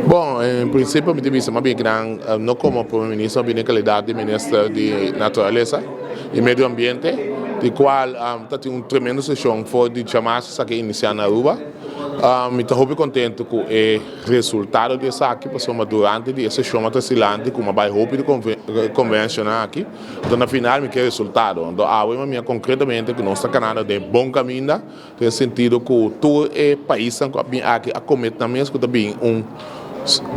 Bon, en prinsipio mi ta bisa m'a bin akinan no komo Prome Minister, m'a bini en kalidat di Minister di Naturalesa i Medio Ambiente, di kual ta tin un tremendo seshon for di djamas esaki a inisiá na Aruba. Mi ta hopi kontentu ku e resultado di esaki pasobra durante di e seshon m'a ta silanti ku m'a bai hopi di konvenshonnan aki, anto na final mi ke resultado. Anto awe m'a mira konkretamente ku nos ta kanando den bon kaminda. Den sentido ku tur e paisnan ku a bin aki a komet nan mes ku ta bin un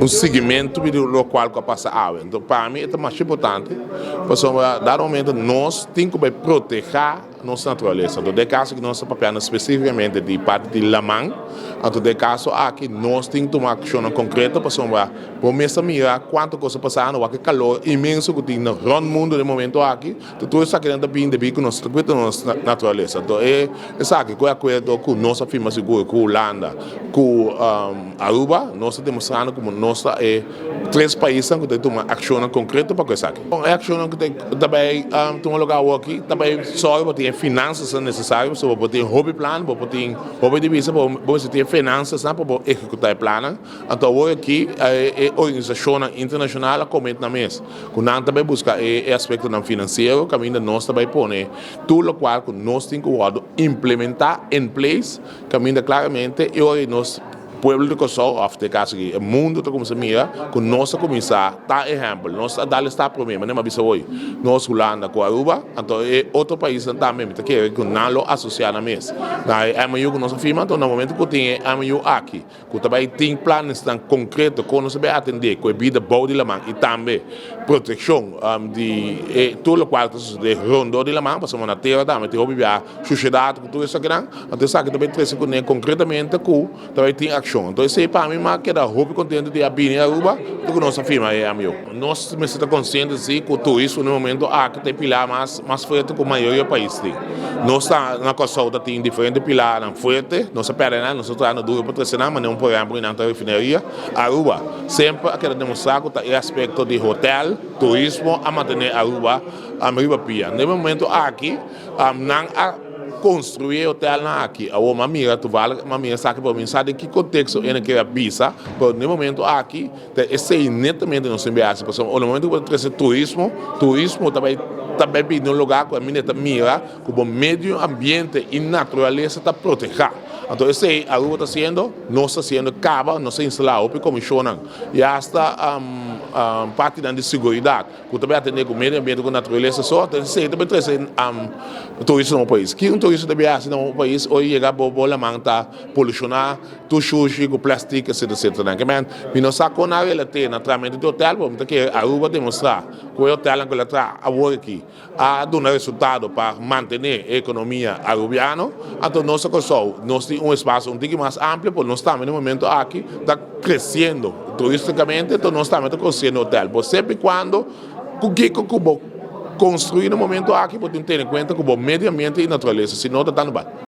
un siguimentu di lokual ku a pasa awe. Enton pa mi e ta masha importante pasobra dado momento nos tin ku bai protehá nos naturalesa. Enton den e kaso aki nos ta papiando spesifikamente di parti di laman, anto den e kaso aki nos tin ku tuma akshonnan konkreto pasobra bo mes a mira kuantu kos a pasando, wak e kalor inmenso ku tin na rònt mundu den e momento aki. Tur esakinan ta bin debí ku nos ta kuida nos naturalesa. Anto e esaki ku e akuerdo ku nos a firma sigur ku Hulanda, ku Aruba, nos ta demostrando ku nos ta e tres paisnan ku ta tuma akshonnan konkreto pa ku esaki. Bon, e akshonnan ku ta bai tuma lugá awoki ta bai sòru pa tin e finansasnan nesesario pasobra bo tin hopi plan, bo por tin hopi divisa, bo mester tin e finansasnan pa bo ehekutá e plannan. Anto awor aki e organisashonnan internashonal a komet nan mes. Ku nan ta bai buska e aspektonan finansiero kaminda nos ta bai pone tur lokual ku nos tin ku wòrdu implementá in place kaminda klaramente e ora nos pueblo di Kòrsou òf den e kaso aki e mundu ta kuminsá mira ku nos a kuminsá ta ehèmpel. Nos a dal esta promé manera mi a bisa hoy nos Hulanda ku Aruba anto e otro paisnan tambe mi ta kere ku nan lo asosiá nan mes na e MOU ku nos a firma anto na momento ku tin e MOU aki ku ta bai tin planesnan konkreto kon nos ta bai atendé ku e bida bou di laman i tambe protekshon di e tur lokual ta sosodé rondó di laman, pasobra na tera tambe tin hopi bia shushedat ku tur esakinan, anto esaki ta bai trese kuné konkretamente ku ta bai tin akshon. Anto esei pa mi m'a keda hopi kontento di a bini Aruba i ku nos a firma e MOU. Nos mester ta konsiente si ku turismo na e momento aki ta e pilar mas mas fuerte ku mayoria pais tin. Nos ta na Kòrsou ta tin diferente pilarnan fuerte, nos a pèrdè nan, nos ta trahando duro pa trese nan, manera un por ehèmpel nan ta refineria. Aruba semper a keda demostrá ku ta e aspekto di hotèl, turismo a mantené Aruba riba pia. Na e momento aki nan a konstruí e hotèlnan aki. Awor m'a mira tuvallig m'a mira esaki pero mi no sa den ki konteksto e nan kere a bisa, pero na e momento aki Ta esei netamente nos tin bay haci pasobra ora momento cu bo ta trece turismo, turismo ta bay ta bay bini un lugar cu aminda ta mira cu bo medio ambiente y naturalesa ta proteha. Anto esei Aruba ta haciendo, nos ta haciendo caba, nos a instala hopi comisionnan y hasta partinan di seguridad cu ta bay atende cu medio ambiente cu naturalesa so, anto esei ta bay trece turismo na bo pais. Ki un turista ta bay haci na bo pais ora yega bo laman ta poluciona? Tur shushi ku plastic etc etc nan ke men mi no sa kon a relate na trahamentu di hotel pero mi ta kere Aruba demostrá ku e hotelnan ku el a traha awor aki a duna resultado pa mantené e ekonomia arubiano. Anto nos a Kòrsou nos tin un espasio un tiki mas amplio pero nos tambe na e momento aki ta kresiendo turistikamente anto nos tambe ta konstruyendo hotel bo semper i kuando ku kiko ku bo konstruí na e momento aki bo tin tene kuenta ku bo medio ambiente i naturalesa si no ta dando bal.